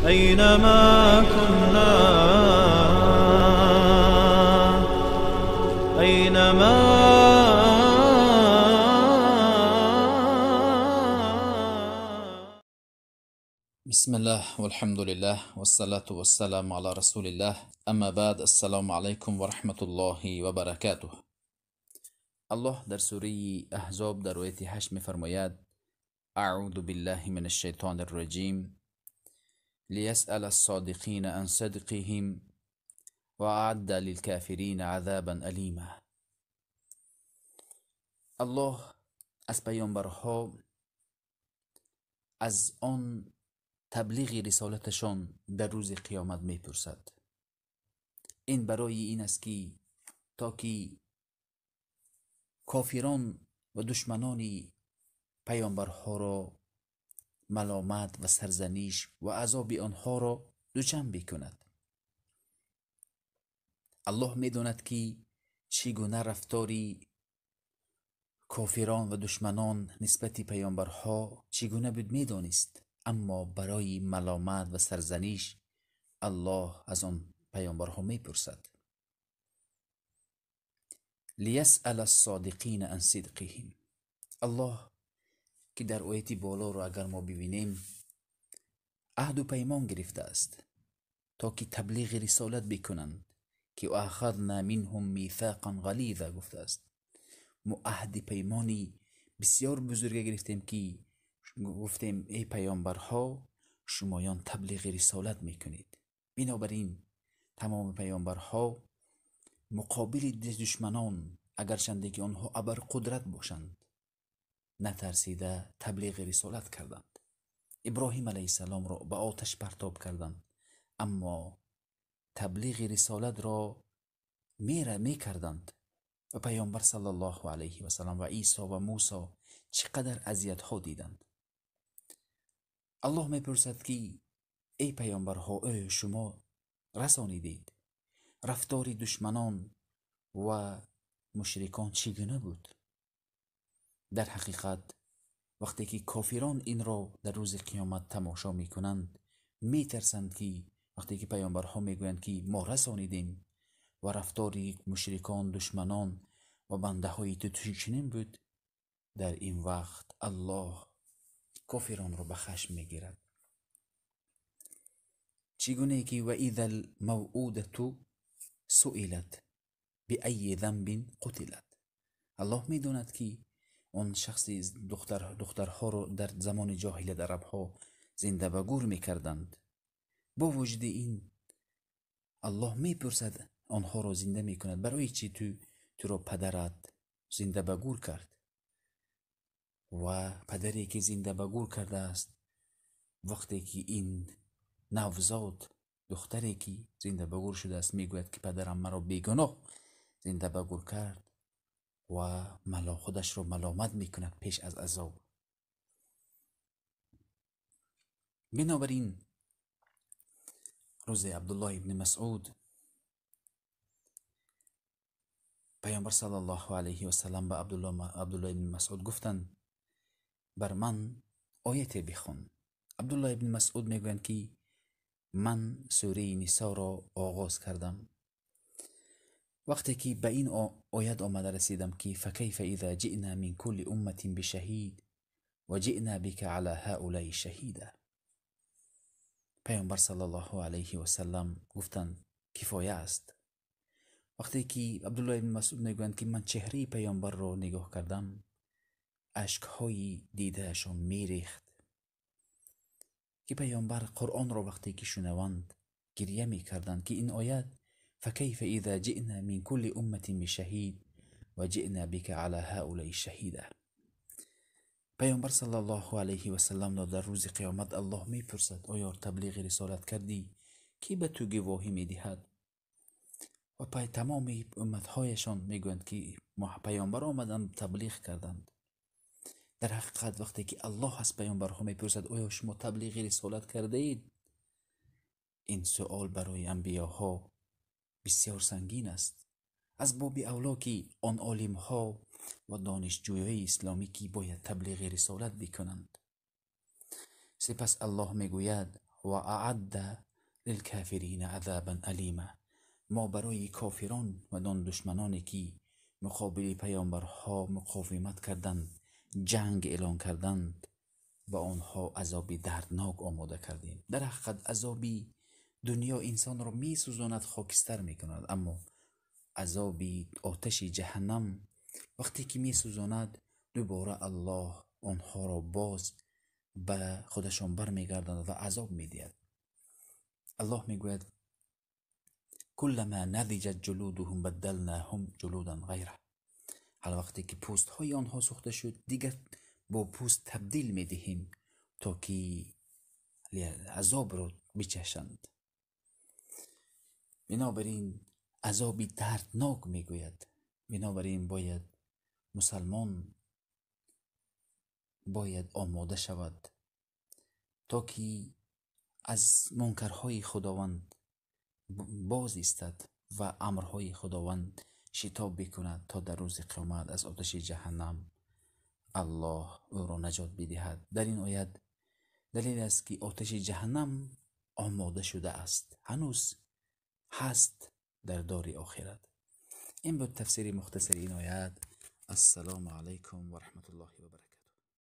أينما كنا، أينما بسم الله والحمد لله والصلاة والسلام على رسول الله، اما بعد، السلام علیکم و رحمت الله و برکاته. الله در سوره احزاب در آیت 8 می‌فرماید: اعوذ بالله من الشیطان الرجیم، لیسأل الصادقین عن صدقهم واعد للكافرین عذابا الیما. الله از پیامبرها از آن تبلیغ رسالتشان در روز قیامت میپرسد. این برای این است که تا که کافران و دشمنان پیامبرها را ملامت و سرزنش و عذاب آنها را دوچم بکند. الله میداند که چگونه رفتاری کافران و دشمنان نسبت پیامبرها چگونه بود میدانست، اما برای ملامت و سرزنش الله از آن پیامبرها میپرسد. لیسأل الصادقین عن صدقهم. الله که در آیت بالا را اگر ما ببینیم عهد و پیمان گرفته است تا که تبلیغ رسالت بکنند، که اخذنا منهم میثاقا غلیظا گفته است. ما عهد پیمانی بسیار بزرگ گرفتیم که گفتیم ای پیامبرها، شمایان تبلیغ رسالت میکنید. بنابراین تمام پیامبرها مقابل دشمنان، اگرچنده که آنها ابر قدرت باشند، نترسیده تبلیغ رسالت کردند. ابراهیم علیه السلام را به آتش پرتاب کردند، اما تبلیغ رسالت را میکردند. و پیامبر صلی الله علیه و سلم و عیسی و موسی چقدر اذیت ها دیدند. الله میپرسد که ای پیامبرها، ای شما رسانیدید، رفتار دشمنان و مشرکان چگونه بود؟ در حقیقت وقتی که کافران این را در روز قیامت تماشا میکنند، میترسند که وقتی که پیامبرها میگویند که ما رسانیدیم و رفتار مشرکان، دشمنان و بنده های تو چنین بود، در این وقت الله کافران را به خشم میگیرد. چگونه که و اذا الموءودة سئلت بأی ذنب قتلت. الله میداند که آن شخص دخترها را در زمان جاهلیت عربها زنده به گور میکردند. با وجود این الله میپرسد، آنها را زنده میکند، برای چی تو را پدرت زنده به گور کرد؟ و پدری که زنده به گور کرده است، وقتی که این نوزاد دختری که زنده به گور شده است میگوید که پدرم مرا بیگناه زنده به گور کرد، و خودش را ملامت میکند پیش از عذاب. بنابراین روز عبدالله ابن مسعود، پیامبر صلی الله علیه و سلم به عبدالله ابن مسعود گفتند بر من آیت بخوان. عبدالله ابن مسعود میگویند که من سوره نساء را آغاز کردم. وقتی که به این آیت آمده رسیدم که فکیف اذا جئنا من کل امة بشهید و جئنا بک علی هؤلاء شهیدا، پیامبر صلی الله علیه و سلم گفتند کفایه است. وقتی که عبدالله ابن مسعود میگویند که من چهره پیامبر را نگاه کردم، اشکهای دیدهشان میریخت که پیامبر قرآن را وقتی که شنوند گریه میکردند که این آیت فکیف اذا جئنا من کل امة بشهید و جئنا بک علی هؤلاء شهیدا. پیامبر صلی الله علیه و سلم را در روز قیامت الله میپرسد آیا تبلیغ رسالت کردی؟ کی به تو گواهی میدهد؟ و پای تمام امتهایشان میگویند که پیامبر آمدند تبلیغ کردند. در حقیقت وقتی که الله از پیامبرها میپرسد آیا شما تبلیغ رسالت کرده اید، این سوال برای انبیاها بسیار سنگین است. از باب اولا که آن عالمها و دانشجویای اسلامی که باید تبلیغ رسالت بکنند. سپس الله میگوید وأعد للكافرین عذابا الیما. ما برای کافران و آن دشمنانی که مقابل پیامبرها مقاومت کردند، جنگ اعلان کردند، به آنها عذابی دردناک آماده کردیم. در حقیقت عذابی دنیا انسان را می سوزاند، خاکستر می کند، اما عذابی آتش جهنم وقتی که می سوزاند دوباره الله آنها را باز به خودشان برمیگرداند و عذاب می دهد. الله می گوید کلما نضجت جلودهم بدلناهم جلودا غیره. هر وقتی که پوست های آنها سوخته شد دیگر با پوست تبدیل می دهیم تا که عذاب را بچشند. بنابراین عذابی دردناک می گوید. بنابراین باید مسلمان باید آماده شود تا که از منکرهای خداوند باز ایستد و امرهای خداوند شتاب بکند تا در روز قیامت از آتش جهنم الله او را نجات بدهد. در این آیت دلیل است که آتش جهنم آماده شده است، هنوز هست در دار آخرت. این بود تفسیر مختصر این آیت. السلام علیکم و رحمت الله و برکاته.